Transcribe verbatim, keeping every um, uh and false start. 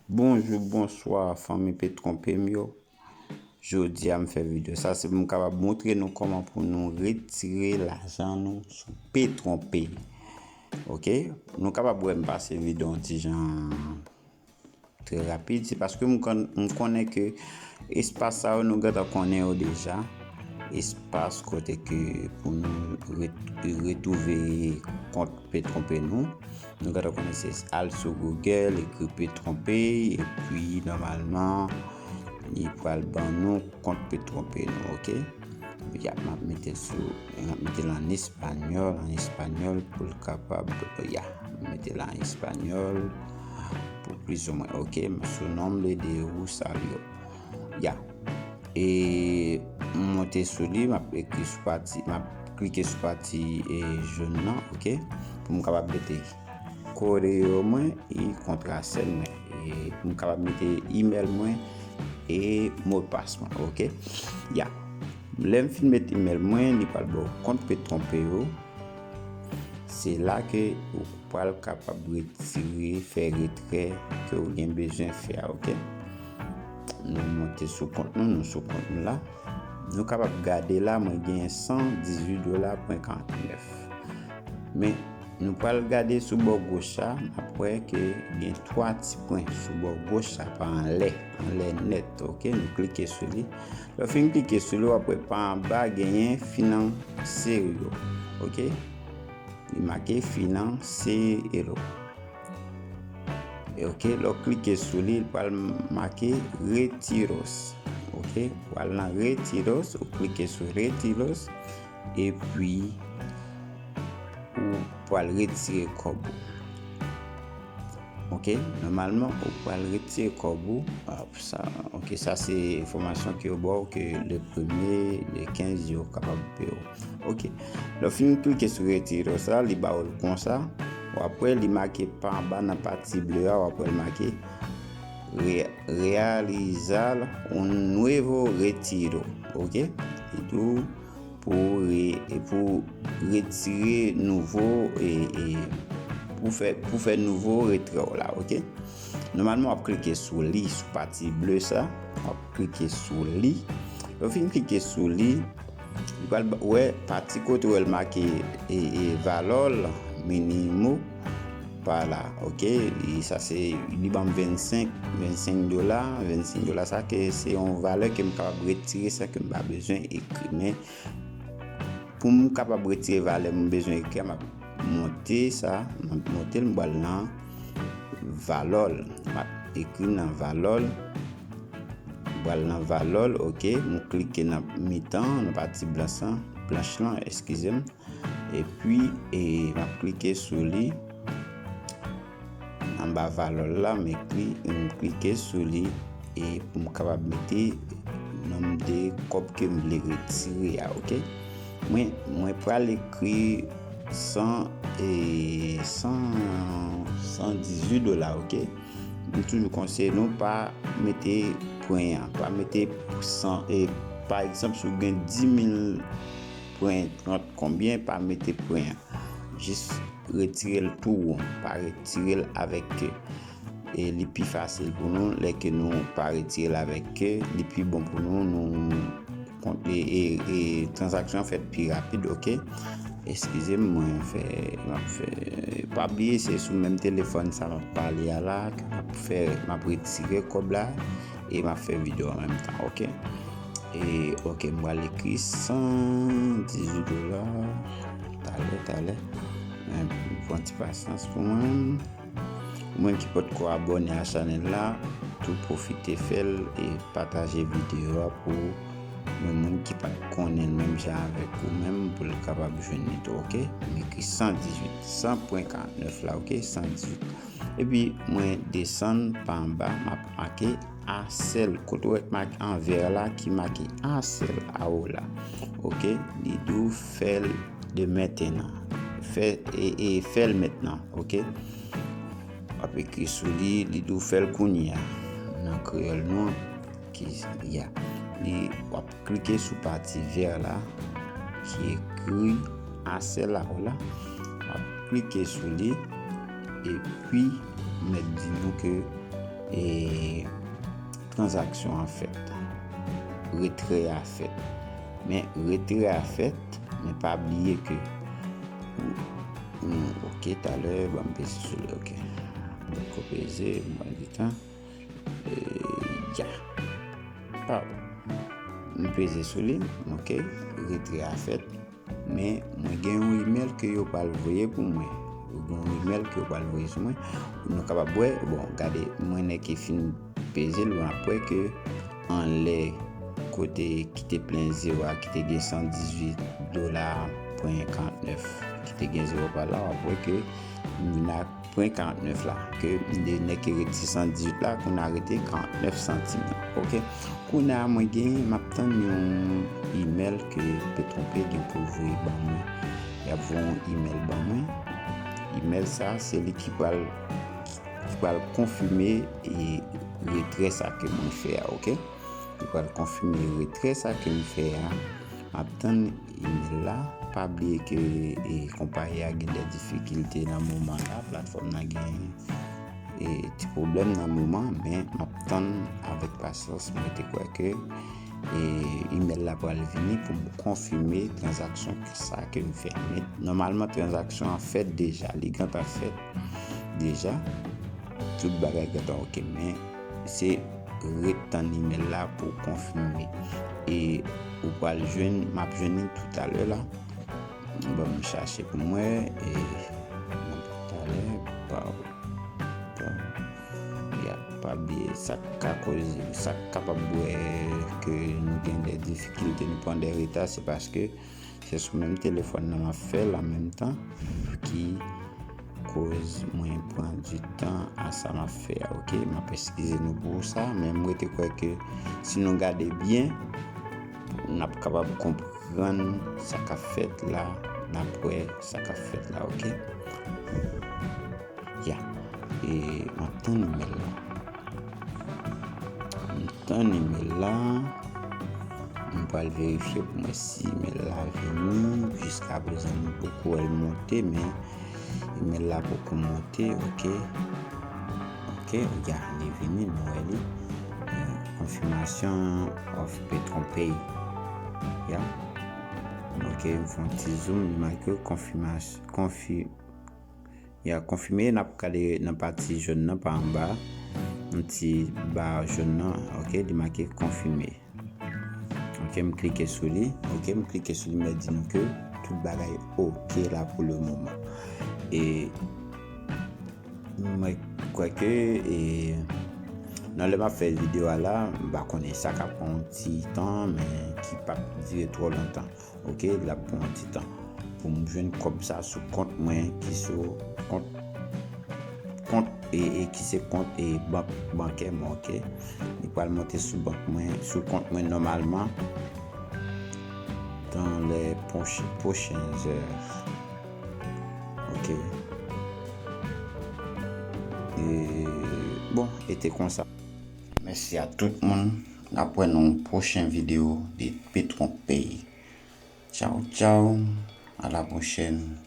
Bonjou, bonswa, fanmi Petwonpe m yo. Jodi a m fè videyo sa, se pou m kapab montre nou kòman pou nou retire lajan nou sou Petwonpe. Ok? Nou kapab wè m pase videyo yon ti jan trè rapid, se paske m konn-, m konnen ke espas sa yo nou gentan konnen yo deja. Espas kote ke pou nou ret-, retwouve kont Petwonpe nou. Nou gentan konnen se al sou Google, ekri Petwonpe, epi nòmalman, li pral ban nou kont Petwonpe nou, ok? Ya, m ap mete l sou, m ap mete l an espanyòl, an espanyòl pou l kapab, ya, m mete l an espanyòl pou plizoumwen, ok? Su nombre de Rosario. Ya. E m monte sou li, m ap ekri sou pati, m ap klike sou pati, e, jòn nan, ok? Pou m kapab mete koreo mwen e kontrasèn mwen. E pou m kapab mete email mwen e modpas mwen, ok? Ya. Lè m fin met email mwen, li pral ba w kont Petwonpe yo. Se la ke ou pral kapab retire, fè retrè ke w gen bezwen fè a, ok? Nou monte sou kont nou, nou sou kont nou la. Nou kapab gade la, mwen gen san dizuit dola pwen karannèf. Men, nou pral gade sou bò goch la, n ap wè ke gen twa ti pwen sou bò goch la, pa anlè, anlè nèt, ok? Nou klike sou li. Lè w fin klike sou li, w ap wè pa anba genyen finanse yo, ok? Li make finanse yo. E ok, lè w klike sou li, li pral make retiros. Ok, ou al nan retiros, ou klike sou retiros, epi ou pral retire kòb ou. Ok, nòmalman, ou pral retire kòb ou. Ah, sa, ok, sa se enfòmasyon ke yo ba w ke le premye, le kenz, yo kapab peye w. Ok, lè w fin klike sou retire sa, li ba w l konsa. W ap wè li make pa anba nan pati ble a, w ap wè l make re-, realizar un nuevo retiro. Ok, li di w pou re-, pou retire nouvo, e, e, pou fè, pou fè nouvo retrè w la, ok? Nòmalman, w ap klike sou li, sou pati ble sa, w ap klike sou li. Lè w fin klike sou li, ou pral ba-, wè pati kote w wè l make, e, e, valò l, minimo, pa la, ok? E sa se, li ban m vennsenk, vennsenk dola, vennsenk dola sa ke se yon valè ke m kapab retire san ke m pa bezwen ekri. Men, pou m kapab retire valè m bezwen ekri a, m ap monte sa, m ap monte l, m pral nan valò l. M ap ekri nan valò l. M pral nan valò l, ok. M klike nan mitan, nan pati blanch lan, blanch lan, eskize m. Epi, e, m ap klike sou li. Anba valò l la, m ekri, m klike sou li e pou m kapab mete nonb de kòb ke m vle retire a, ok? Mwen, mwen pral ekri san, e, san, san dizuit dola, ok? M toujou konseye nou pa mete pwen an, pa mete san, e, pa egzanp, si w gen dis mil pwen, trant konbyen, pa mete pwen an. Jis retire l tou won, pa retire l avèk ke. E li pi fasil pou nou, lè ke nou pa retire l avèk ke, li pi bon pou nou, nou kont, e, e, e tranzaksyon an fèt pi rapid, ok? Eskize m, mwen fè, m ap fè, pa bliye se sou menm telefòn sa m ap pale a la, ke m ap fè, m ap retire kòb la, e m ap fè videyo an menm tan, ok? E, ok, m pral ekri san dizuit dola. Talè, talè. Men, pran ti pasyans pou mwen. Ou menm ki potko abòne a chanèl la, tou pwofite fè l e pataje videyo a pou yon moun ki pa t konnen l menm jan avèk ou menm pou l kapab jwenn li tou, ok? M ekri san dizuit, san pwen karannèf la, ok? San dizuit. Epi, mwen desann pa anba, m ap make asèl. Kote w wè k make an vè la, ki make asèl a w la. Ok, li di w fè l de mentenan. Fè, e, e, fè l mentnan, ok? W ap ekri sou li, li di w fè l kounye a. Nan kreyòl nou an, ki, ya. Li, w ap klike sou pati vè la, ki ekri asèl a w la. W ap klike sou li, epi mèt di nou ke e tranzaksyon an fèt. Retrè a fèt. Men retrè a fèt, men pa bliye ke hmm, ok, talè, ban m peze sou li, ok. Mwen kopeze, mwen di tan. E, ya. Pardon. M peze sou li, ok. Retrè a fèt. Men mwen gen yon email ke yo pral voye pou mwen. Yo gen yon email ke yo pral voye sou mwen. Nou kapab wè, bon, gade, mwen nèk ki fin peze l, mwen ap wè ke anlè kote ki te plen zewo a, ki te gen san dizuit dola pwen karantnèf, ki te gen zewo pa la, w ap wè ke m vin ak pwen karantnèf la, ke m de nèk ki rete san dizuit la, kounye a rete karantnèf santim. Ok? Kounye a mwen gen, m ap tann yon email ke Petronpay gen pou voye ban mwen. Y ap voye yon email ban mwen. Email sa, se li ki pral, ki pral konfime e retrè sa ke mwen fè a, ok? Li pral konfime retrè sa ke m fè a. M ap tann email la. Pa bliye ke e, konpayi a gen de difikilte nan moman la, platfòm nan gen e, ti pwoblèm nan moman, men m ap tann avèk pasyans. Mwen te kwè ke e, email la pral vini pou m konfime tranzaksyon sa ke m fè. Men nòmalman, tranzaksyon an fèt deja, li gentan fèt deja. Tout bagay gentan ok, men se ret tann email la pou konfime. E ou pral jwenn, m ap jwenn li toutalè la. Bon, m chache pou mwen e nan talè pa, pa, ya, pa bliye sa k ka koze, sa k kapab wè ke nou gen de difikilte, nou pran de reta, se paske se sou menm telefòn nan m ap fè l an menm tan ki koz mwen pran di tan a sa m ap fè a, ok? M ap eskize nou pou sa, men m rete kwè ke si nou gade byen, n ap kapab konprann sa k ap fèt la, n ap wè sa k ap fèt la, ok? Ya. E m ap tann email la. M tann email la. M pral verifye pou mwen si email la vini. Jiskaprezan, nou poko wè l monte, men email la poko monte, ok. Ok, ya, li vini, nou wè li. Eh, confirmation of Petronpay. Ya. Ok, m fè yon ti zoom, li make konfimas-, konfi-, ya, konfime, n ap gade nan pati jòn nan pa anba, yon ti ba jòn nan, ok, li make konfime. Ok, m klike sou li, ok, m klike sou li, m di nou ke tout bagay ok la pou le moman. E mwen kwè ke, e, nan lè m ap fè videyo a la, m pa konnen, sa ka pran yon ti tan, men ki p ap dire twò lontan. Ok, l ap pran yon ti tan pou m jwenn kòb sa sou kont mwen, ki sou kont, kont e, e ki se kont e bank, bankè mwen, ok. Li pral monte sou bank mwen, sou kont mwen nòmalman dans les proch-, prochaines heures. Ok. E, bon, e te konsa. Mèsi a tout moun. N ap wè nan yon pwochen videyo de Petronpay. Tchaw, tchaw. À la prochaine.